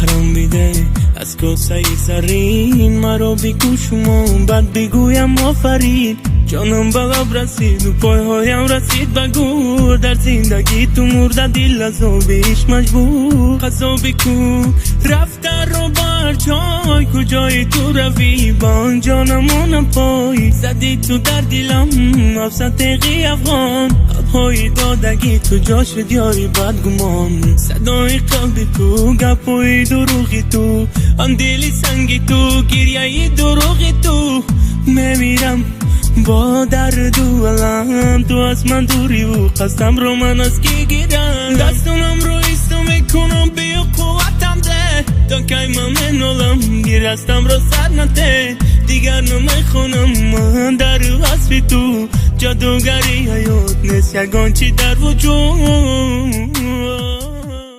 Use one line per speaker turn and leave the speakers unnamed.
Заҳрам биде аз косаи заррин, маро бикушмо, бад бигӯям офарин. Ҷонам ба лаб расиду пойҳоям расид ба гӯр. Дар зиндагӣ ту мурда дил азобиш маҷбур. Қазо бикун рафтаро бар ҷой, куҷои ту равӣ, ба он ҷо намонам пой. Задӣ ту дар дилам афса теғи афғон, қалбҳои додагӣ ту ҷо шуд ёри бадгумон. Садои қалби ту, гапҳои дурӯғи ту, он дили санги ту, гирьяи дурӯғи ту. Мемирам бо дарду алам, ту аз ман дуриву қасдамро ман аз кӣ гирам? Дастонамро исто мекунам, биё қувватам де, то кай ман менолам, гирастамро сар наде. Дигар намехонам ман дар васфи ту, ҷодугари ҳаёт нест ягон чӣ дар вуҷуд.